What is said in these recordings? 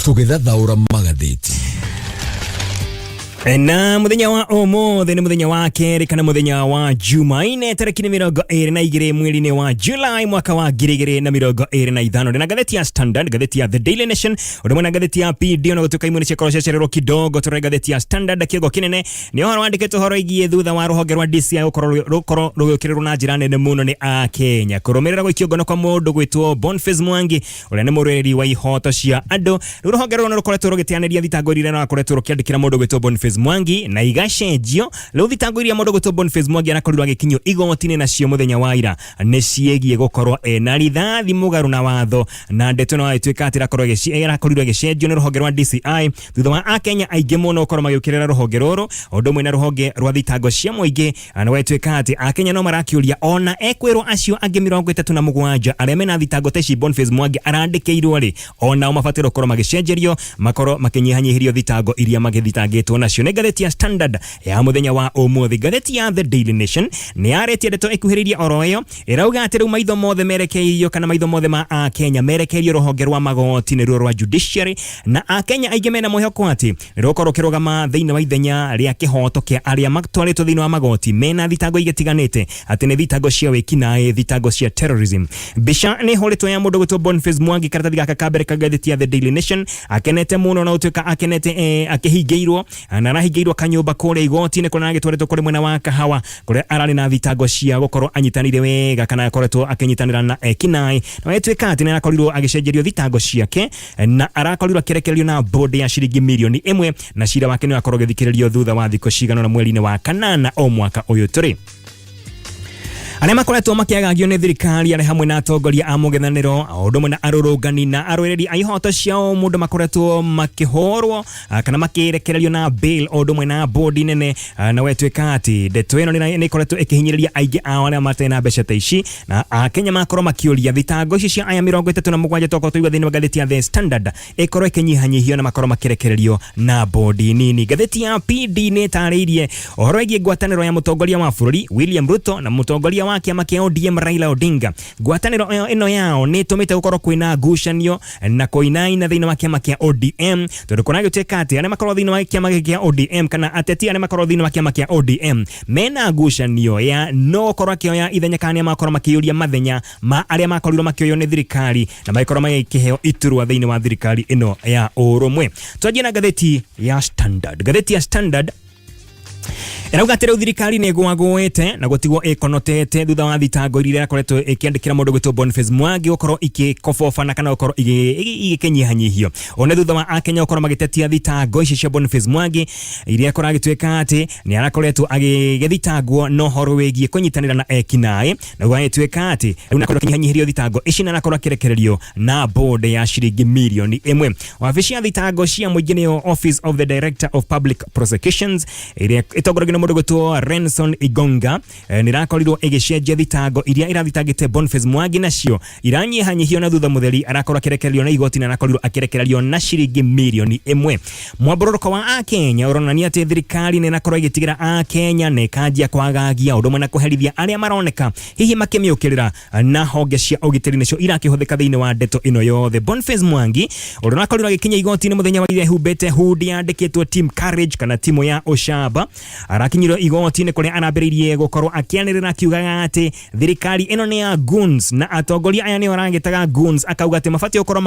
Tũgĩthathaũra magathĩti. Na muthenya wa umuthi ni muthenya wa keri kana muthenya wa Jumaine, tariki ni 22 mweri-inĩ wa July mwaka wa 2025. Ndĩna ngathĩti ya Standard, ngathĩti ya The Daily Nation, ũndũ ũmwe na ngathĩti ya PD, ona gũtuĩka imwe nĩ ciakorwo ciacererwo kidogo. Tũrore ngathĩti ya Standard, kĩongo kĩnene nĩ ũhoro wandĩkĩtwo ũhoro wĩgiĩ thutha wa rũhonge rwa DCI gũkorwo rũgĩũkĩrĩrwo na njĩra nene mũno nĩ Akenya kũrũmĩrĩra gũikio ngono kwa mũndũ gwĩtwo Boniface Mwangi, ũrĩa nĩ mũrũĩrĩri wa ihoto cia andũ. Rĩu rũhonge rũrũ nĩ rũkoretwo rũgĩteanĩria thitango iria rũrakoretwo rũkĩandĩkĩra mũndũ gwĩtwo Boniface Mwangi na igacenjio. Rĩu thitango iria mũndũ gwĩtwo Boniface Mwangi arakorirwo agĩkinyio igoti-inĩ nacio mũthenya wa ira nĩ ciĩgiĩ gũkorwo ena rithathi mũgarũ na watho, na ndeto ĩno ĩtuĩka atĩ ĩrakorirwo ĩgĩcenjio nĩ rũhonge rwa DCI thutha wa Akenya aingĩ mũno gũkorwo magĩũkĩrĩra rũhonge rũrũ ũndũ ũmwe na rũhonge rwa thitango cia mũingĩ. Na gwatuĩka atĩ Akenya no marakĩũria ona ekwĩrwo acio angĩ 37 arĩa mena thitango ta ici Boniface Mwangi arandĩkĩirwo rĩ, onao mabataire gũkorwo magĩcenjerio, makorwo makĩnyihanyihĩrio thitango iria magĩthitangĩtwo nacio. Nĩ ngathĩti ya Standard ya mũthenya wa ũmũthĩ. Ngathĩti ya The Daily Nation nĩ yarĩtie ndeto ĩkuhĩrĩirie oro ĩyo, ĩrauga atĩ rĩu maitho mothe merekeirio, kana maitho mothe ma Akenya merekeirio rũhonge rwa magoti, nĩruo rwa judiciary, na Akenya aingĩ mena mwĩhoko atĩ rũkorwo rũkĩrũgama thĩinĩ wa ithenya rĩa kĩhoto kĩa arĩa matwarĩtwo thĩinĩ wa magoti mena thitango igĩtiganĩte, atĩ nĩ thitango cia wĩkinaĩ, thitango cia terrorism. Mbica nĩ ĩhũrĩtwo ya mũndũ gwĩtwo Boniface Mwangi, karatathi gaka ka mbere ka ngathĩti ya The Daily Nation, akenete mũno na gũtuĩka akenete akĩhingĩirwo na arahingĩirwo kanyũmba kũrĩa igoti-inĩ kũrĩa aragĩtwarĩtwo kũrĩ mwena wa Kahawa, kũrĩa ararĩ na thitango cia gũkorwo anyitanĩire wega kana akoretwo akĩnyitanĩra na ekinaĩ, na wetwĩka atĩ nĩ arakorirwo agĩcenjerio thitango ciake na arakorirwo akĩrekererio na bond ya ciringi mirioni 1, na cira wake nĩ ũgakorwo ũgĩthikĩrĩrio thutha wa thikũ cigana ũna mweri-inĩ wa kanana o mwaka ũyũ tũrĩ. Arĩa makoretwo makĩagagio nĩ thirikari, arĩa hamwe na atongoria a mũng'ethanĩro o ũndũ ũmwe na arũrũngani na arũĩrĩri a ihoto cia mũndũ, makoretwo makĩhũrwo kana makĩrekererio na bail o ũndũ ũmwe na bond nene, na wetwĩka atĩ ndeto ĩno nĩ ĩkoretwo ĩkĩhinyĩrĩria aingĩ ao arĩa matarĩ na mbeca ta ici, na Akenya makorwo makĩũria thitango ici cia aya 37 tokorwo tũigua thĩinĩ wa ngathĩti ya The Standard ĩkorwo ĩkĩnyihanyihio na makorwo makĩrekererio na bond nini. Ngathĩti ya PD nĩ ĩtarĩirie ũhoro wĩgiĩ ngwatanĩro ya mũtongoria wa bũrũri William Ruto na mũtongoria wa kĩama kĩa ODM Raila Odinga. Ngwatanĩro ĩno yao nĩ ĩtũmĩte gũkorwo kwĩna ngucanio na kũinaina thĩinĩ wa kĩama kĩa ODM, tondũ kũragĩtuĩka atĩ arĩa makorwo thĩinĩ wa kĩama gĩkĩ kĩa ODM, kana ateti arĩa makorwo thĩinĩ wa kĩama kĩa ODM, mena ngucanio ya no gũkorwo akĩoya ithenya kana nĩa makorwo makĩiyũria mathenya ma arĩa makorirwo makĩoywo nĩ thirikari na magĩkorwo magĩkĩheo iturwa thĩinĩ wa thirikari ĩno ya ũrũmwe. Twanjie na ngathĩti ya Standard. Ngathĩti ya Standard ĩrauga atĩ rĩu thirikari nĩ ĩgwagũĩte na gũtigwo ĩkonotete thutha wa thitango iria ĩrakoretwo ĩkĩandĩkĩra mũndũ gwĩtwo Boniface Mwangi gũkorwo ikĩkobobana kana gũkorwo igĩkĩnyihanyihio. One thutha wa Akenya gũkorwo magĩtetia thitango ici cia Boniface Mwangi iria kũragĩtuĩka atĩ nĩ arakoretwo agĩgĩthitangwo na ũhoro wĩgiĩ kũnyitanĩra na ekinaĩ, na gũgagĩtuĩka atĩ rĩu nĩ akorwo akĩnyihanyihĩrio thitango ici na arakorwo akĩrekererio na bond ya ciringi mirioni 1. Wabici ya thitango cia mũingĩ, nĩyo Office of the Director of Public Prosecutions, ĩrĩa ĩtongoragio nĩ mũndũ gwĩtwo Renson Igonga, nĩ ĩrakorirwo ĩgĩcenjia thitango iria ĩrathitangĩte Boniface Mwangi, nacio iranyihanyihio, na thutha mũtheri arakorwo akĩrekererio na igoti na arakorirwo akĩrekererio na ciringi mirioni 1. Mwambũrũrũko wa Akenya ũronania atĩ thirikari nĩ ĩrakorwo ĩgĩtigĩra Akenya na ĩkanjia kwagagia ũndũ ũmwe na kũherithia arĩa maroneka hihi makĩmĩũkĩrĩra, na honge cia ũgitĩri nĩcio irakĩhũthĩka thĩinĩ wa ndeto ĩno yothe. Boniface Mwangi, ũrĩa ũrakorirwo agĩkinya igoti-inĩ mũthenya wa ira ehumbĩte hood yandĩkĩtwo Team Courage kana timu ya ũcamba, arakinyirwo igoti-inĩ kũrĩa arambĩrĩirie gũkorwo akĩanĩrĩra akiugaga atĩ thirikari ĩno nĩ ya goons na atongoria aya nĩo aragĩtaga goons, akauga atĩ mabatiĩ gũkorwo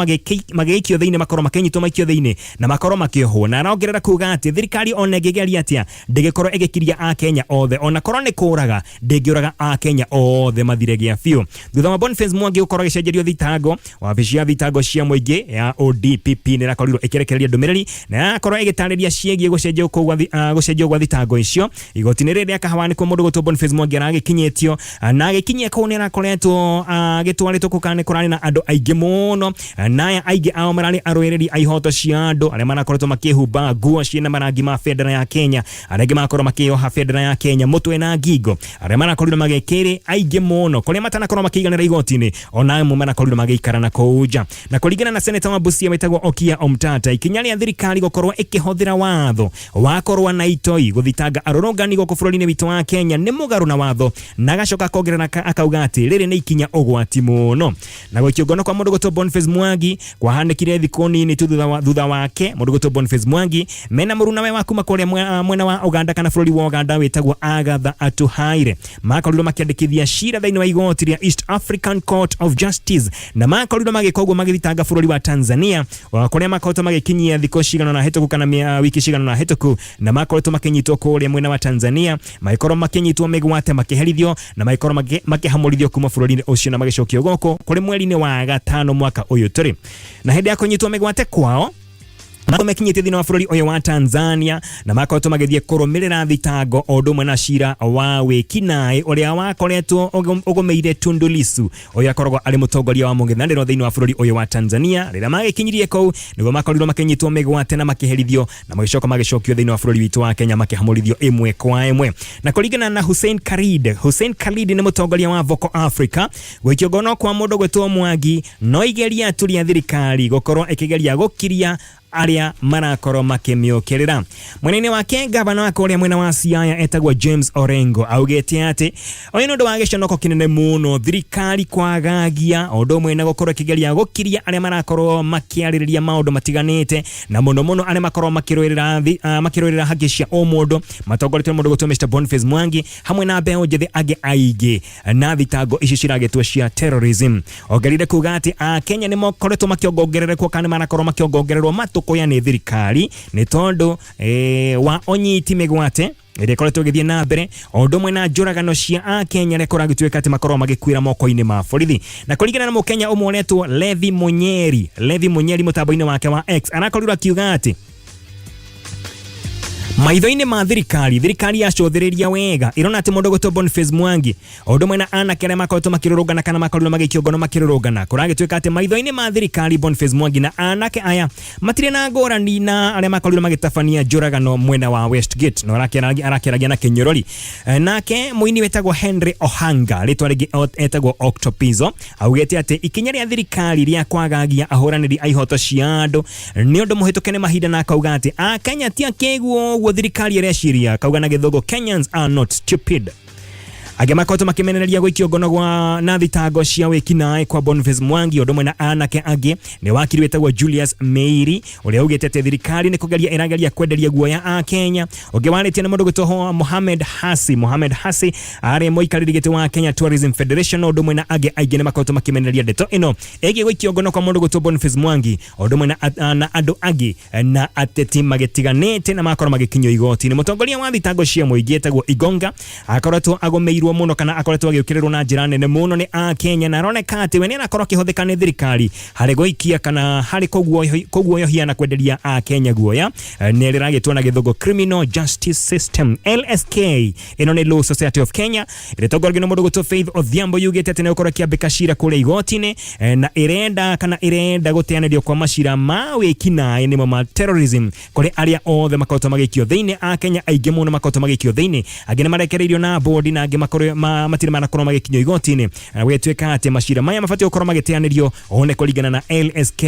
magĩikio thĩinĩ, makorwo makĩnyitwo maikio thĩinĩ na makorwo makĩohwo, na arongerera kuga atĩ thirikari ona ĩngĩgeria atĩa ndĩgĩkorwo ĩgĩkiria Akenya othe, ona korwo nĩ kũraga ndĩngĩũraga Akenya othe mathire gĩa biũ. Thutha wa Boniface Mwangi gũkorwo agĩcenjerio thitango, wabici ya thitango cia mũingĩ ya ODPP nĩ ĩrakorirwo ĩkĩrekereria ndũmĩrĩri na yakorwo ĩgĩtarĩria ciĩgiĩ gũcenjio kũu gũcenjio gwa thitango icio. Igoti-inĩ rĩrĩ rĩa Kahawa nĩkuo mũndũ gwĩtwo Boniface Mwangi aragĩkinyĩtio, na agĩkinyia kũu nĩ arakoretwo agĩtwarĩtwo kũu kana nĩ kũrarĩ na andũ aingĩ mũno, na aya aingĩ ao mararĩ arũĩrĩri a ihoto cia andũ arĩa marakoretwo makĩhumba nguo ciĩna marangi ma bendera ya Kenya, arĩa angĩ marakorwo makĩoha bendera ya Kenya mũtwe na ngingo, arĩa marakorirwo magĩkĩrĩ aingĩ mũno kũrĩa matanakorwo makĩiganĩra igoti-inĩ, ona amwe marakorirwo magĩikara na kũu nja. Na kũringana na seneta wa Busia wĩtagwo Okiya Omtata, ikinya rĩa thirikari gũkorwo ĩkĩhũthĩra watho wa kũrũa na itoi gũthitanga arũrũ Arũrũngani gũkũ bũrũri-inĩ witũ wa Kenya nĩ mũgarũ na watho, na agacoka akongerera akauga atĩ rĩrĩ nĩ ikinya ũgwati mũno. Na gũikio ngono kwa mũndũ gwĩtwo Boniface Mwangi kwahanĩkire thikũ nini tu thutha wake mũndũ gwĩtwo Boniface Mwangi mena mũrunawe wa kuma kũrĩa mwena wa Uganda kana bũrũri wa Uganda wĩtagwo Agatha Atuhaire makorirwo makĩandĩkithia cira thĩinĩ wa igoti rĩa East African Court of Justice, na makorirwo magĩka ũguo magĩthitanga bũrũri wa Tanzania kũrĩa makoretwo magĩkinyia thikũ cigana na hĩtũku kana wiki cigana na hĩtũku, na makoretwo makĩnyitwo kũrĩa mwena wa Tanzania, magĩkorwo makĩnyitwo mĩgwate, makĩherithio na magĩkorwo makĩhamũrithio kuma bũrũri-inĩ ũcio na magĩcokio gũkũ kũrĩ mweri-inĩ wa gatano mwaka ũyũ tũrĩ. Na hĩndĩ ya kũnyitwo mĩgwate kwao makorwo mekinyĩtie thĩinĩ wa bũrũri ũyũ wa Tanzania na makoretwo magĩthiĩ kũrũmĩrĩra thitango o ũndũ ũmwe na cira wa wĩkinaĩ ũrĩa wakoretwo ũgũmĩire Tundu Lissu, ũrĩa akoragwo arĩ mũtongoria wa mũng'ethanĩro thĩinĩ wa bũrũri ũyũ wa Tanzania. Rĩrĩa magĩkinyirie kũu nĩguo makorirwo makĩnyitwo mĩgwate na makĩherithio na magĩcoka magĩcokio thĩinĩ wa bũrũri witũ wa Kenya makĩhamũrithio ĩmwe kwa ĩmwe. Na kũringana na Hussein Khalid, Hussein Khalid nĩ mũtongoria wa Vocal Africa, gũikio ngono kwa mũndũ gwĩtwo Mwangi no igeria tu rĩa thirikari gũkorwo ĩkĩgeria gũkiria arĩa marakorwo makĩmĩũkĩrĩra. Mwena-inĩ wake gavana wa kũrĩa mwena wa Siaya etagwo James Orengo augĩte atĩ ũyũ nĩ ũndũ wa gĩconoko kĩnene mũno thirikari kwagagia o ũndũ ũmwe na gũkorwo ĩkĩgeria gũkiria arĩa marakorwo makĩarĩrĩria maũndũ matiganĩte, na mũno mũno arĩa makorwo makĩrũĩrĩra haki cia ũmũndũ matongoretio nĩ mũndũ gwĩtwo Mr Boniface Mwangi hamwe na mbeũ njĩthĩ angĩ aingĩ na thitango ici ciragĩtwo cia terrorism. Ongerire kuga atĩ Akenya nĩ makoretwo makĩongongererwo kana marakorwo makĩongongererwo matũkũya nĩ thirikari nĩ tondũ wa ũnyiti mĩgwate ĩrĩa ĩkoretwo ĩgĩthiĩ na mbere o ũndũ ũmwe na njũragano cia Akenya arĩa kũragĩtuĩka atĩ makorwo magĩkuĩra moko-inĩ ma borithi. Na kũringana na Mũkenya ũmwe ũretwo Levi Munyeri, Levi Munyeri mũtambo-inĩ wake wa X arakorirwo akiuga atĩ maitho-inĩ ma thirikari, thirikari yacũthĩrĩria wega ĩrona atĩ mũndũ gwĩtwo Boniface Mwangi o ũndũ ũmwe na anake arĩa makoretwo makĩrũrũngana kana makorirwo magĩikio ngono makĩrũrũngana, kũragĩtuĩka atĩ maitho-inĩ ma thirikari Boniface Mwangi na anake aya matirĩ na ngũrani na arĩa makorirwo magĩtabania njũragano mwena wa Westgate, no arakĩaragia na kĩnyũrũri. Nake mũini wĩtagwo Henry Ohanga, rĩtwa rĩngĩ etagwo Octopizo, augĩte atĩ ikinya rĩa thirikari rĩa kwagagia ahũranĩri a ihoto cia andũ nĩ ũndũ mũhĩtũke nĩ mahinda, na akauga atĩ Akenya ti akĩgu ũguo thirikari ĩreciria, akauga na gĩthũngũ Kenyans are not stupid. Angĩ makoretwo makĩmenereria gũikio ngono gwa na thitango cia wĩkinaĩ kwa Boniface Mwangi ũndũ ũmwe na anake angĩ nĩ wakiri wĩtagwo Julius Meiri ũrĩa augĩte atĩ thirikari nĩ kũgeria ĩrageria kwenderia guoya a Kenya. Ũngĩ warĩtie nĩ mũndũ gwĩtwo Mohamed Hasi. Mohamed Hasi arĩ mũikarĩri gĩtĩ wa Kenya Tourism Federation ũndũ ũmwe na angĩ aingĩ nĩ makoretwo makĩmenereria ndeto ĩno ĩgiĩ gũikio ngono kwa mũndũ gwĩtwo Boniface Mwangi ũndũ ũmwe na andũ angĩ na ateti magĩtiganĩte na makorwo magĩkinyio igoti-inĩ. Mũtongoria wa thitango cia mũingĩ etagwo Igonga akoretwo agũmĩirwo mũno kana akoretwo agĩũkĩrĩrwo na njĩra nene mũno nĩ Akenya, na aroneka atĩ we nĩ arakorwo akĩhũthĩka nĩ thirikari harĩ gũikia kana harĩ kũguoyohia na kwenderia Akenya guoya. Nĩ rĩragĩtwo na gĩthũngũ Criminal Justice System LSK. Ĩno nĩ Law Society of Kenya ĩrĩtongoragio nĩ mũndũ gwĩtwo Faith Odhiambo, yugĩte atĩ nĩ gũkorwo ĩkĩambĩka cira kũrĩa igoti-inĩ na ĩrenda kana ĩrenda gũteanĩrio kwa macira ma wĩkinaĩ nĩmo ma terrorism kũrĩ arĩa othe makoretwo magĩikio thĩinĩ. Akenya aingĩ mũno makoretwo magĩikio thĩinĩ, angĩ nĩ marekereirio na bodi na angĩ matirĩ manakorwo magĩkinyio igoti-inĩ, na gũgĩtuĩka atĩ macira maya mabatiĩ gũkorwo magĩteanĩrio ũũ nĩ kũringana na LSK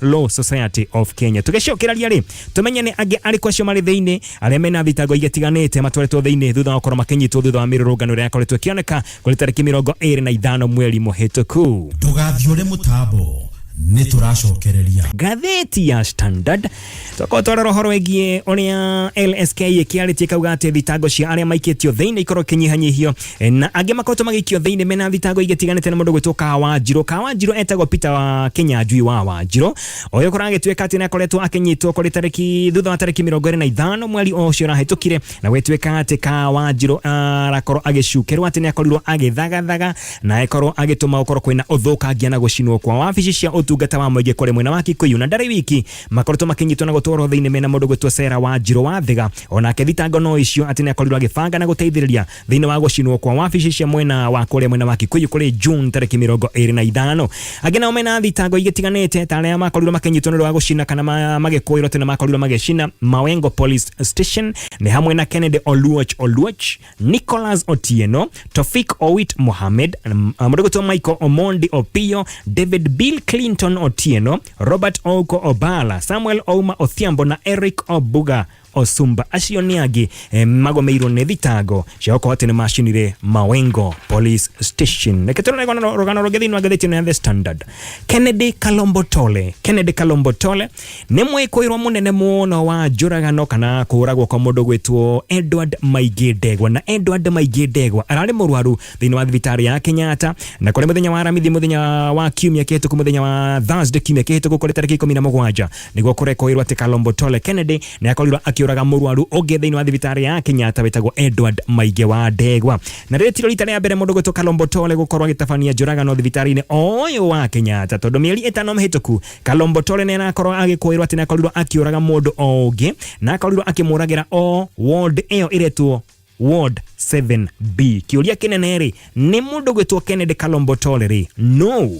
Law Society of Kenya. Tũgĩcokereria rĩ tũmenye nĩ angĩ arĩkũ acio marĩ thĩinĩ arĩa mena thitango igĩtiganĩte matwaretwo thĩinĩ thutha wa gũkorwo makĩnyitwo thutha wa mĩrũrũngano ĩrĩa yakoretwo ĩkĩoneka kũrĩ tarĩki 25 mweri mũhĩtũku. Ndũgathiũre mũtambo, nĩ tũracokereria. Ngathĩti ya Standard twakorwo twarora ũhoro wĩgiĩ ũrĩa LSK ĩkĩarĩtie kauga atĩ thitango cia arĩa maikĩtio thĩinĩ ikorwo ikĩnyihanyihio, na angĩ makoretwo magĩikio thĩinĩ mena thitango igĩtiganĩte na mũndũ gwĩtwo Kawanjirũ. Kawanjirũ etagwo Peter wa Kĩnyanjui wa Wanjirũ, ũyũ kũragĩtuĩka atĩ nĩakoretwo akĩnyitwo kũrĩ tarĩki thutha wa tarĩki 25 mweri ũcio ũrahĩtũkire, na gwĩtuĩka atĩ Kawanjirũ arakorwo agĩcukĩrwo atĩ nĩakorirwo agĩthagathaga na akorwo agĩtũma gũkorwo kwĩna ũthũkangia na gũcinwo kwa wabici cia ũtungata wa mũingĩ kũrĩ mwena wa Kikuyu na ndarĩ wiki makoretwo makĩnyitwo na gũtwarwo thĩinĩ mena mũndũ gwĩtwo Sera Wanjirũ wa Thiga, onake thitango no icio atĩ nĩakorirwo agĩbanga na gũteithĩrĩria thĩinĩ wa gũcinwo kwa wabici cia mwena wa kũrĩa mwena wa Kikuyu kũrĩ June tarĩki 25. Angĩ nao mena thitango igĩtiganĩte ta arĩa makorirwo makĩnyitwo nĩ ũndũ wa gũcina kana magĩkũĩrwo atĩ nĩmakorirwo magĩcina Mawengo Police Station nĩ hamwe na Kennedy Oluoch Oluoch, Nicholas Otieno, Tofik Owit Mohamed, mũndũ gwĩtwo Michael Omondi Opio, David Bill Clinton Otieno, Robert Ouko Obala, Samuel Ouma Odhiambo na Eric Obuga Osumba. Acio nĩ angĩ magomeirwo nĩ thitango cia gũkorwo atĩ nĩ macinire Mawengo Police Station. Reke tũrore rũgano rũngĩ thĩinĩ wa ngathĩti ĩno ya The Standard. Kennedy Kalombo Tole. Kennedy Kalombo Tole nĩ mwĩkũĩrwo mũnene mũno wa njũragano kana kũũragwo kwa mũndũ gwĩtwo Edward Maingĩ Ndegwa. Na Edward Maingĩ Ndegwa ararĩ mũrwaru thĩinĩ wa thibitarĩ ya Kenyatta, na kũrĩ mũthenya wa Aramithi, mũthenya wa kiumia kĩhĩtũku, mũthenya wa Thursday kiumia kĩhĩtũku, kũrĩ tarĩki 17, nĩguo kũrekoirwo atĩ Kalombo Tole Kennedy nĩ akorirwo akĩũraga mũrwaru ũngĩ thĩinĩ wa thibitarĩ ya Kenyatta wĩtagwo Edward Maingĩ wa Ndegwa. Na rĩrĩ tiro rita rĩa mbere mũndũ gwĩtwo Kalombo Tole gũkorwo agĩtabania njũragano thibitarĩ-inĩ ũyũ wa Kenyatta, tondũ mĩeri 5 mĩhĩtũku Kalombo Tole nĩ arakorwo agĩkũĩrwo atĩ nĩ akorirwo akĩũraga mũndũ o ũngĩ, na akorirwo akĩmũragĩra o ward ĩyo ĩretwo Ward 7B. Kĩũria kĩnene rĩ, nĩ mũndũ gwĩtwo Kennedy Kalombo Tole rĩ, no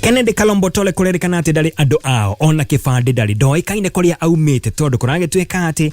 Kennedy Kalombo Tole kũrerĩkana atĩ ndarĩ andũ ao ona kĩbandĩ ndarĩ, ndoĩkaine kũrĩa aumĩte, tondũ kũragĩtuĩka atĩ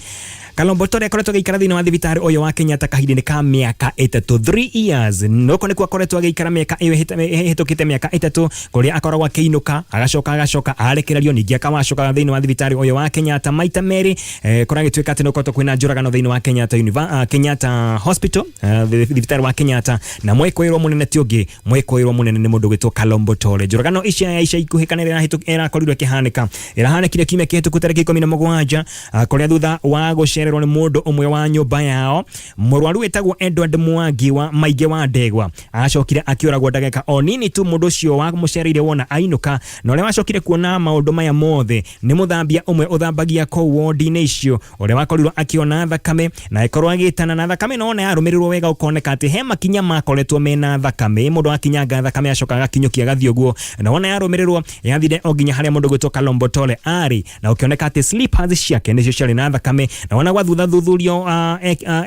Kalombo Tole akoretwo agĩikara thĩinĩ wa thibitarĩ ũyũ wa Kenyatta kahinda-inĩ ka mĩaka 3, 3 years. Noko nĩkuo akoretwo agĩikara mĩaka ĩyo ĩhĩtũkĩte mĩaka 3, kũrĩa akoragwo akĩinũka agacoka agacoka arekererio, ningĩ akawacoka thĩinĩ wa thibitarĩ ũyũ wa Kenyatta maita merĩ. Kũragĩtuĩka atĩ nĩgũkoretwo kwĩna njũragano thĩinĩ wa Kenyatta Kenyatta Hospital, thibitarĩ wa Kenyatta, na mwĩkũĩrwo mũnene ti ũngĩ, mwĩkũĩrwo mũnene nĩ mũndũ gwĩtwo Kalombo Tole. Njũragano ici ya ica ikuhĩ kana ĩrĩa ĩrakorirwo ĩkĩhanĩka, ĩrahanĩkire kiumia kĩhĩtũku tarĩki 17, kũrĩa thutha wa gũcererwo nĩ mũndũ ũmwe wa nyũmba yao, mũrwaru wĩtagwo Edward Mwangi wa Maingĩ wa Ndegwa acokire akĩũragwo ndagĩka o nini tu mũndũ ũcio wamũcereire wona ainũka. Na ũrĩa wacokire kuona maũndũ maya mothe nĩ mũthambia ũmwe ũthambagia kũu wondi-inĩ icio, ũrĩa wakorirwo akĩona thakame na agĩkorwo agĩtana na thakame, no ona yarũmĩrĩrwo wega ũkoneka atĩ he makinya makoretwo mena thakame, mũndũ akinyanga thakame acoka agakinyũkia agathiĩ ũguo, na wona yarũmĩrĩrwo yathire o nginya harĩa mũndũ gwĩtwo Kalombo Tole arĩ, na ũkĩoneka atĩ slippers ciake nĩcio ciarĩ na thakame. Na wona gwa thutha thuthurio,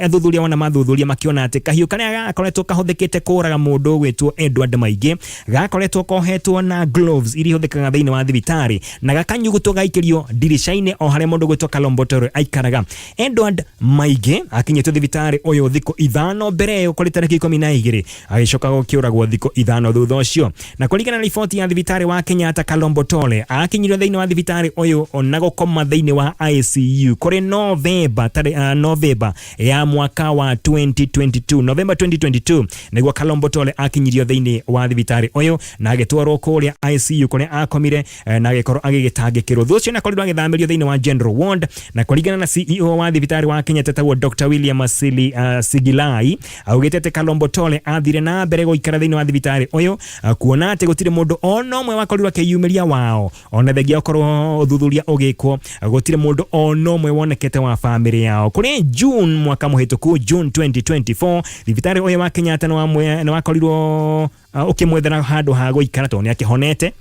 athuthuria wona mathuthuria makĩona atĩ kahiũ karĩa gakoretwo kahũthĩkĩte kũraga mũndũ gwĩtwo Edward Maingĩ gakoretwo kohetwo na gloves iria ihũthĩkaga thĩinĩ wa thibitarĩ, na gakanyugutwo gaikĩrio ndirica-inĩ o harĩa mũndũ gwĩtwo Kalombo Tole aikaraga. Edward Maingĩ akinyĩtio thibitarĩ ũyũ thikũ 5 mbere ĩyo kũrĩ tarĩki 12, agĩcoka gũkĩũragwo thikũ 5 thutha ũcio. Na kũringana na riboti ya thibitarĩ wa Kenyatta, Kalombo Tole akinyirio thĩinĩ wa thibitarĩ ũyũ na gũkoma thĩinĩ wa ICU kũrĩ Novemba, Novemba ya mwaka wa 2022, November 2022 nĩguo Kalombo Tole akinyirio thĩinĩ wa thibitarĩ ũyũ na agĩtwarwo kũrĩa ICU kũrĩa akomire, na agĩkorwo agĩgĩtangĩkĩrwo. Thutha ũcio nĩakorirwo agĩthamĩrio thĩinĩ wa General Ward, na kũringana na CEO wa thibitarĩ wa Kenyatta etagwo Dr. William Asili Sigilai, augĩte atĩ Kalombo Tole athire na mbere gũikara thĩinĩ wa thibitarĩ ũyũ, kuona atĩ gũtirĩ mũndũ ona ũmwe wakorirwo akĩyumĩria wao, ona thengia ũkorwo ũthuthuria ũgĩkwo gũtirĩ mũndũ ona ũmwe wonekete wa bamĩrĩ yao. Kũrĩ June mwaka mũhĩtũku, June 2024, thibitarĩ ũyũ wa Kenyatta nĩ wakorirwo ũkĩmwethera handũ ha gũikara tondũ nĩ akĩhonete.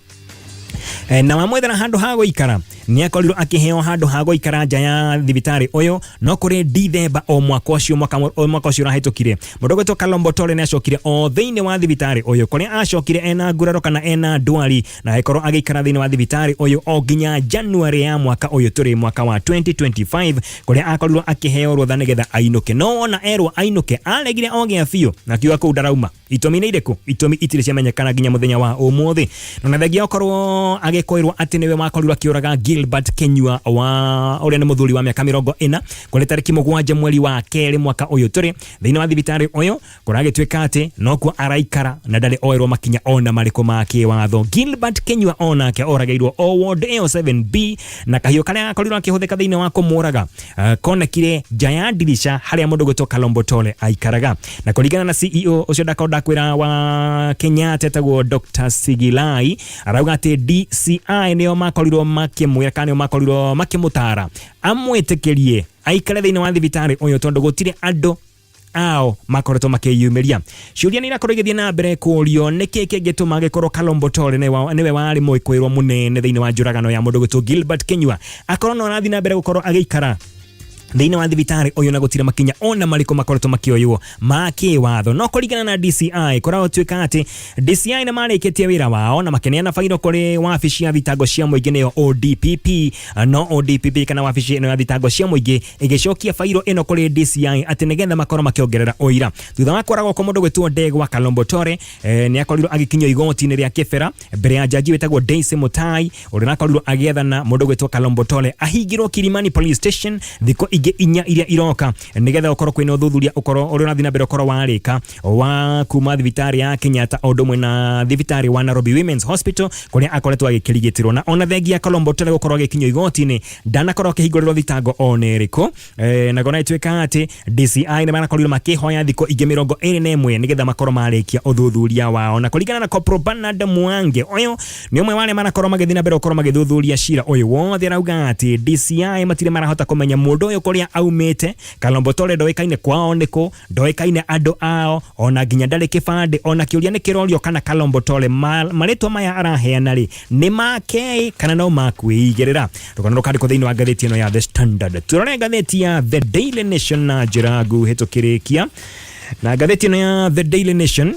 Na wamwethera handũ ha gũikara, nĩ akorirwo akĩheo handũ ha gũikara nja ya thibitarĩ ũyũ. No kũrĩ Dithemba o mwaka ũcio, mwaka ũcio ũrahĩtũkire, mũndũ ũgwĩtwo Kalombo Tole nĩ acokire o thĩinĩ wa thibitarĩ ũyũ, kũrĩa acokire ena nguraro kana ena ndwari, na agĩkorwo agĩikara thĩinĩ wa thibitarĩ ũyũ o nginya January ya mwaka ũyũ tũrĩ, mwaka wa 2025, kũrĩa akorirwo akĩheo rũtha nĩgetha ainũke. No wona erwo ainũke, aregire o gĩa biũ na akiuga kũu ndarauma. Itũmi nĩ irĩkũ? Itũmi itirĩ ciamenyekana nginya mũthenya wa ũmũthĩ. Na thengia okorwo agĩkwĩrwo atĩ nĩwe wakorirwo akĩũraga Gilbert Kenyua wa ũrĩa nĩ mũthuri wa mĩaka 40 kũrĩ tarĩki 7 mweri wa 2 mwaka ũyũ tũrĩ, thĩinĩ wa thibitarĩ ũyũ kũragĩtuĩka atĩ nokuo araikara na ndarĩ oerwo makinya ona marĩkũ ma kĩwatho. Gilbert Kenyua onake oragĩirwo o ward ĩyo 7B, na kahiũ karĩa gakorirwo akĩhũthĩka thĩinĩ wa kũmũraga konekire nja ya ndirica harĩa mũndũ gwĩtwo Kalombo Tole aikaraga. Na kũringana na CEO ũcio ndakorwo ndakwĩra wa Kenyatta etagwo Dr. Sigilai, arauga atĩ DCI nĩo makorirwo makĩmwĩra kana nĩo makorirwo makĩmũtara amwĩtĩkĩrie aikare thĩinĩ wa thibitarĩ ũyũ tondũ gũtirĩ andũ ao makoretwo makĩyumĩria. Ciũria nĩ irakorwo igĩthiĩ na mbere kũrio nĩkĩ kĩngĩtũma gĩkorwo Kalombo Tole nĩwe warĩ mwĩkũĩrwo mũnene thĩinĩ wa njũragano ya mũndũ gwĩtwo Gilbert Kenyua, akorwo no arathiĩ na mbere gũkorwo agĩikara Thĩinĩ wa thibitarĩ ũyũ na gũtirĩ makinya ona marĩkũ makoretwo makĩoywo ma kĩwatho. No kũringana na DCI, kũratuĩka atĩ DCI nĩ marĩkĩtie wĩra wao na makĩneana bairo kũrĩ wabici ya thitango cia mũingĩ, nĩyo ODPP. No ODPP kana wabici ĩno ya thitango cia mũingĩ ĩgĩcokia bairo ĩno kũrĩ DCI atĩ nĩgetha makorwo makĩongerera ũira. Thutha wa kũragwo kwa mũndũ gwĩtwo Ndegwa Kalombo Tore, nĩ akorirwo agĩkinyio igoti-inĩ rĩa Kĩbera mbere ya jaji wĩtagwo Daisy Mutai, ũrĩa ũrakorirwo agĩathana mũndũ gwĩtwo Kalombo Tole ahingĩrwo Kilimani Police Station thikũ ingĩ 4 iria iroka, nĩgetha ũkorwo kwĩna ũthuthuria ũkorwo ũrĩa ũrathiĩ na mbere ũkorwo warĩka wa kuma thibitarĩ ya Kenyatta o ũndũ ũmwe na thibitarĩ wa Nairobi Women's Hospital, kũrĩa akoretwo agĩkĩrigitĩrwo. Na ona thengia Kalombo Tole gũkorwo agĩkinyio igoti-inĩ, ndanakorwo akĩhingũrĩrwo thitango ona ĩrĩkũ. Na gona ĩtuĩka atĩ DCI nĩ marakorirwo makĩhoya thikũ ingĩ 21 nĩgetha makorwo marĩkia ũthuthuria wao. Na kũringana na Corporal Bernard Mwangi, ũyũ nĩ ũmwe wa arĩa marakorwo magĩthiĩ na mbere gũkorwo magĩthuthuria cira ũyũ wothe, arauga atĩ DCI matirĩ marahota kũmenya mũndũ ũyũ kũrĩa aumĩte. Kalombo Tore ndoĩkaine kwao nĩkũ, ndoĩkaine andũ ao, ona nginya ndarĩ kĩbandĩ. Ona kĩũria nĩ kĩrorio kana Kalombo Tore marĩtwa maya araheana rĩ nĩ make kana no makwĩigĩrĩra. Rũgano rũkandĩkwo thĩinĩ wa ngathĩti ĩno ya The Standard. Turore ngathĩti ya The Daily Nation na njĩra nguhĩ tũkĩrĩkia. Na ngathĩti ĩno ya The Daily Nation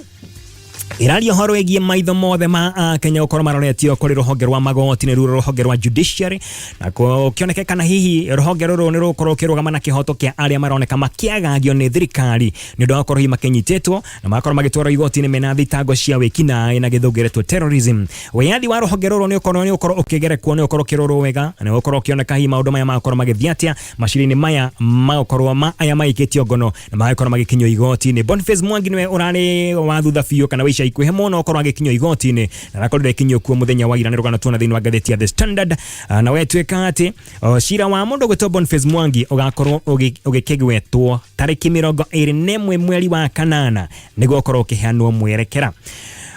ĩraria ũhoro wĩgiĩ maitho mothe ma Akenya gũkorwo maroretio kũrĩ rũhonge rwa magoti, nĩruo rũhonge rwa judiciary, na gũkĩoneke kana hihi rũhonge rũrũ nĩ rũgũkorwo rũkĩrũgama na kĩhoto kĩa arĩa maroneka makĩagagio nĩ thirikari nĩ ũndũ wa gũkorwo hihi makĩnyitĩtwo na magakorwo magĩtwarwo igoti-inĩ mena thitango cia wĩkinaĩ na gĩthũngĩretwo terrorism. Wĩyathi wa rũhonge rũrũ nĩ ũkorwo ũkĩgerekwo, nĩ ũkorwo ũkĩrorwo wega, na nĩ ũkorwo ũkĩoneka hihi maũndũ maya magakorwo magĩthiĩ atĩa macira-inĩ maya magũkorwo ma aya maikĩtio ngono na magĩkorwo magĩkinyio igoti-inĩ. Boniface Mwangi nĩwe ũrarĩ wa thutha biũ kana wa ica ikuhĩ mũno ũkorwo agĩkinyio igoti-inĩ, na arakorirwo akinyio kuo mũthenya wa ira. Nĩ rũgano tuona thĩinĩ wa ngathĩti ya The Standard. Na wetwĩka atĩ cira wa mũndũ gwĩtwo Boniface Mwangi ũgakorwo ũgĩkĩgwetwo tarĩki 21 mweri wa kanana nĩguo ũkorwo ũkĩheanwo mwerekera.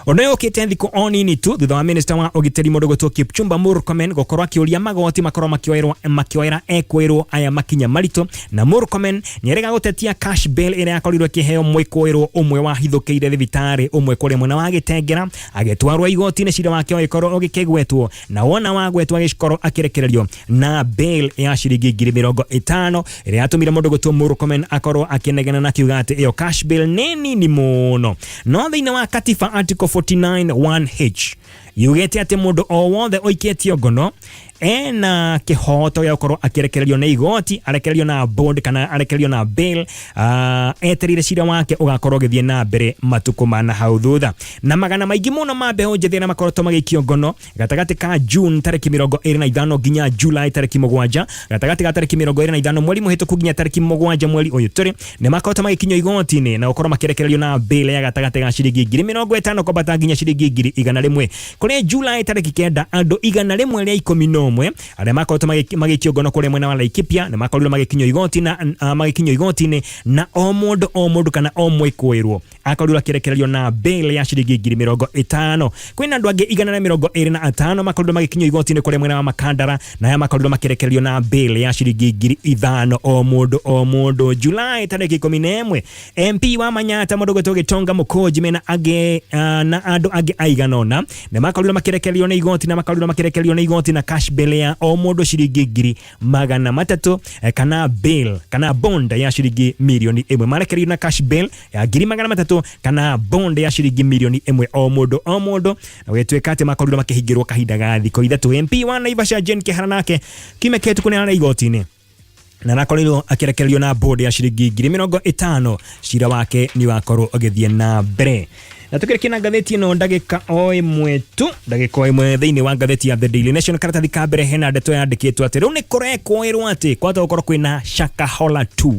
Ũndũ ũyũ ũkĩte thikũ o nini tu thutha wa minista wa ũgitĩri mũndũ gwĩtwo Kipchumba Murkomen gũkorwo akĩũria magoti makorwo makĩoera ekũĩrwo aya makinya maritũ. Na Murkomen nĩerĩga gũtetia cash bail ĩrĩa yakorirwo ĩkĩheo mwĩkũĩrwo ũmwe wahithũkĩire thibitarĩ ũmwe kũrĩa mwena wa Gĩtengera, agĩtwarwo igoti-inĩ cira wake ũgĩkorwo ũgĩkĩgwetwo, na wona wagwetwo agĩkorwo akĩrekererio na bail ya ciringi 50,000, ĩrĩa yatũmire mũndũ gwĩtwo Murkomen akorwo akĩnegena na akiuga atĩ ĩyo cash bail nĩ nini mũno. No thĩinĩ wa katiba article 49 1H yugĩte atĩ mũndũ o wothe ũikĩtio ngono ena kĩhoto gĩa gũkorwo akĩrekererio nĩ igoti, arekererio na bond kana arekererio na bail, etereire cira wake ũgakorwo ũgĩthiĩ na mbere matukũ mana hau thutha. Na magana maingĩ mũno ma mbeũ njĩthĩ arĩa makoretwo magĩikio ngono gatagatĩ ka June tarĩki 25 nginya July tarĩki 7, gatagatĩ ga tarĩki 25 mweri mũhĩtũku nginya tarĩki 7 mweri ũyũ tũrĩ, nĩ makoretwo magĩkinyio igoti-inĩ na gũkorwo makĩrekererio na bail ya gatagatĩ ga ciringi 50,000 kwambata nginya ciringi 100,000. Kũrĩ July tarĩki 9, andũ 111 arĩa makoretwo magĩikio ngono kũrĩa mwena wa Laikipia nĩ makorirwo magĩkinyio igoti na magĩkinyio igoti-inĩ, na o mũndũ o mũndũ kana o mwĩkũĩrwo akorirwo akĩrekererio na bail ya ciringi 50,000. Kwĩna andũ angĩ 125 makorirwo magĩkinyio igoti-inĩ kũrĩa mwena wa Makandara, na aya makorirwo makĩrekererio na bail ya ciringi 5,000 o mũndũ o mũndũ. July tarĩki 11, MP wa Manyata mũndũ gwĩtwo Gĩtonga Mũkũnji mena angĩ na andũ angĩ aigana ũna nĩ makorirwo makĩrekererio nĩ igoti, na makorirwo makĩrekererio nĩ igoti na cash bail ya o mũndũ ciringi 300,000, kana bail kana bond ya ciringi 1,000,000. Marekereirio na cash bail ya 300,000 kana bond ya ciringi 1,000,000 o mũndũ o mũndũ, na gũgĩtuĩka atĩ makorirwo makĩhingĩrwo kahinda ga thikũ 3. MP wa Naivasha Jane Kĩhara nake kiumia kĩhĩtũku nĩ ararĩ igoti-inĩ na arakorirwo akĩrekererio na bond ya ciringi 50,000. Cira wake nĩ wakorwo ũgĩthiĩ na mbere. Na tukĩrĩkia na ngathĩti ĩno ndagĩka o ĩmwe tu, ndagĩka o ĩmwe, thĩinĩ wa ngathĩti ya The Daily Nation karatathi ka mbere hena ndeto yandĩkĩtwo atĩ rĩu nĩ kũrekũĩrwo atĩ kwahota gũkorwo kwĩna Shakahola 2.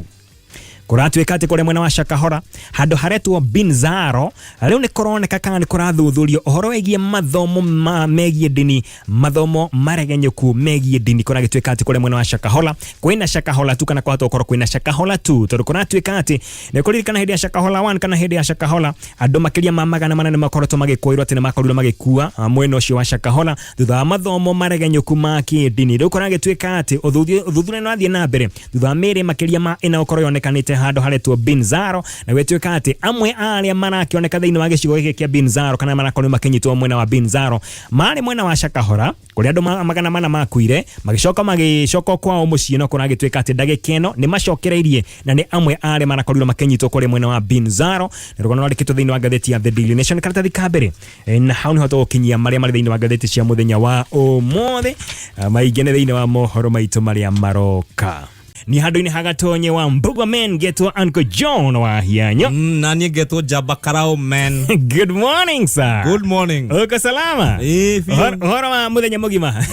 Kũratuĩka atĩ kũrĩa mwena wa Shakahola handũ haretwo Binzaro rĩu nĩ kũroneka kana nĩ kũrathuthurio ũhoro wĩgiĩ mathomo ma megiĩ ndini, mathomo maregenyũku megiĩ ndini. Kũragĩtuĩka atĩ kũrĩa mwena wa Shakahola kwĩna Shakahola tu, kana kwahota gũkorwo kwĩna Shakahola tu, tondũ kũratuĩka atĩ nĩ kũririkana hĩndĩ ya Shakahola 1 kana hĩndĩ ya Shakahola andũ makĩria ma 400 nĩ makoretwo magĩkũĩrwo atĩ nĩ makorirwo magĩkua mwena ũcio wa Shakahola thutha wa mathomo maregenyũku ma kĩndini. Rĩu kũragĩtuĩka atĩ ũthuthuria nĩ ũrathiĩ na mbere thutha wa mĩĩrĩ makĩria ma ĩna gũkorwo yonekanĩte. Handũ haretwo Binzaro, na gwĩtuĩka atĩ amwe a arĩa marakĩoneka thĩinĩ wa gĩcigo gĩkĩ kĩa Binzaro kana marakorirwo makĩnyitwo mwena wa Binzaro marĩ mwena wa Shakahora, kũrĩa andũ 400 makuire, magĩcoka kwao mũciĩ, no kũragĩtuĩka atĩ ndagĩka ĩno nĩ macokereirie na nĩ amwe a arĩa marakorirwo makĩnyitwo kũrĩa mwena wa Binzaro. Nĩ rũgano rwandĩkĩtwo thĩinĩ wa ngathĩti ya The Daily Nation karatathi ka mbere. Na hau nĩho tũgũkinyia marĩa marĩ thĩinĩ wa ngathĩti cia mũthenya wa ũmũthĩ. Maingĩ nĩ thĩinĩ wa mohoro maitũ marĩa maroka. Ni handũ-inĩ ha Gatonye wa Mbugua Men, getwo Uncle John wa Hianyo. Na niĩ ngetwo Njamba Karao Man. Good morning, sir. Good morning. Uko salama? Ĩĩ, biũ. Ũhoro wa mũthenya mũgima?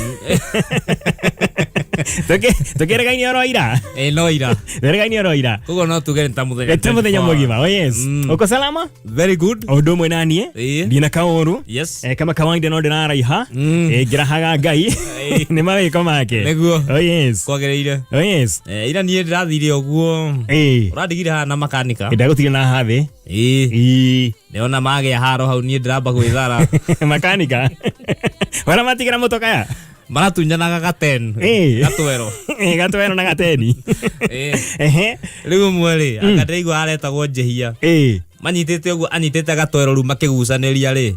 Tũkĩregaine oro ira. Ĩĩ, no ira. Tũkĩregaine oro ira. Koguo no tuge nĩ ta mũthenya. Ta mũthenya 24. Mũgima. Oh yes. Uko salama? Very good. O ũndũ ũmwe naniĩ. Ĩĩ. Ndina kaũru. Kama kawaida no ndĩraraiha. Ngĩrahaga Ngai nĩ mawĩko make. Nĩguo. Oh yes. Kwagĩrĩire. Oh yes. Ira niĩ ndĩrathire ũguo. Ũrandigire haha na makanika. Ndagũtigire na haha thĩ. Ĩĩ. Ĩĩ. Ndĩrona magĩa haro hau, niĩ ndĩramba gwĩthara. Makanika wara matigĩra mũtokaya. Maratunyanaga gaten. Gatwero. Gatwero na gateni. Ehe. Rĩu ũmwe rĩ, anga ndĩraigua aretagwo Njĩhia. Manyitĩte ũguo, anyitĩte gatwero, rĩu makĩgucanĩria rĩ,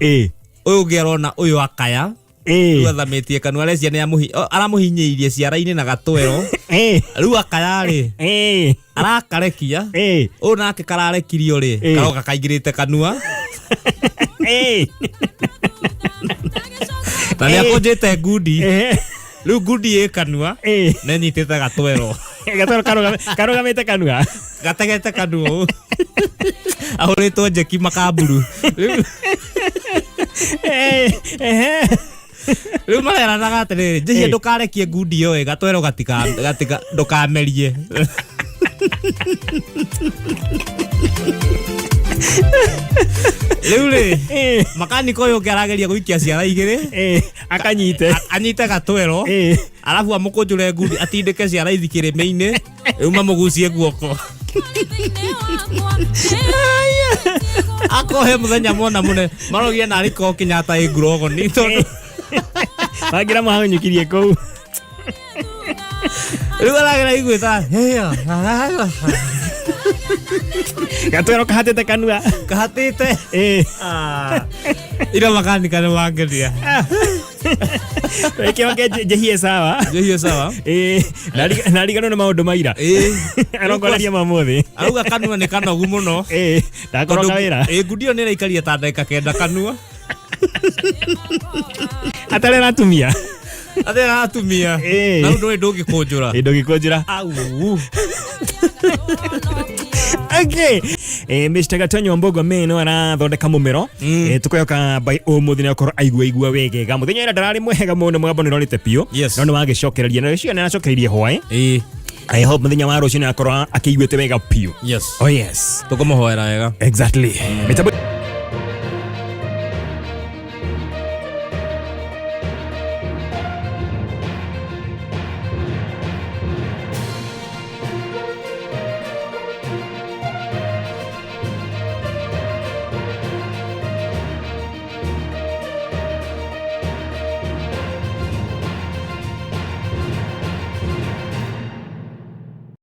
ũyũ ũngĩ arona ũyũ akaya. Rĩu athamĩtie kanua, arecia nĩ aramũhinyĩirie ciara-inĩ na gatwero. Rĩu akaya rĩ, arakarekia. Ũyũ nake kararekirio rĩ, karoka kaingĩrĩte kanua. Na nĩ akũnjĩte ngundi. Rĩu ngundi ĩ kanua na ĩnyitĩte gatwero. Gatwero karũgamĩte kanua. Gategete kanua ũũ. Ahũrĩtwo njeki makamburu. Rĩu Ehe. Rĩu mareranaga atĩrĩrĩ, "Njĩhie, ndũkarekie ngundi ĩyo ĩ gatwero gatika gatika ndũkamerie." Rĩu rĩ, makanika ũyũ ũngĩ arageria gũikia ciara igĩrĩ. Akanyite. Anyite gatwero, arabu amũkũnjũre ngundi, atindĩke ciara ithi kĩrĩmĩ-inĩ, rĩu mamũgucie guoko akohe mũthenya mona mũne marogia narĩ ko Kenyatta ĩ ngurogoni tondũ Mangira mahanyũkirie kũu. Rĩu aragera igwĩta. Gatwero kahatĩte kanua. Kahatĩte. Ira makanika nĩ mangenia. Weke wake njehie sawa. Njehie sawa. Nariganwo nĩ maũndũ maira. Arongoreria mamuthi. Arauga kanua nĩ kanogu mũno. Ndakoroga wĩra. Ngundi ĩyo nĩ ĩraikaria ta ndagĩka 9 kanua. Atarĩ aratumia. Atarĩ aratumia. Na rĩu ndũĩ ndũngĩkũnjũra. Ndũngĩkũnjũra. Au. Okay. Mr. Gatonyo Mbogo meno arathondeka mumero. Tukoyoka by umuthi ni akorwo aigua igua wegega. Muthenya ira ndarari mwega muno, mugambo ni rorite piũ. No nĩ wagĩcokereria na rĩcio nĩ aracokereirie hwaĩ. I hope muthenya wa rũciũ nĩ akorwo akĩiguĩte wega piũ. Oh yes. Tũkũmũhoera wega. Exactly. Mĩtambo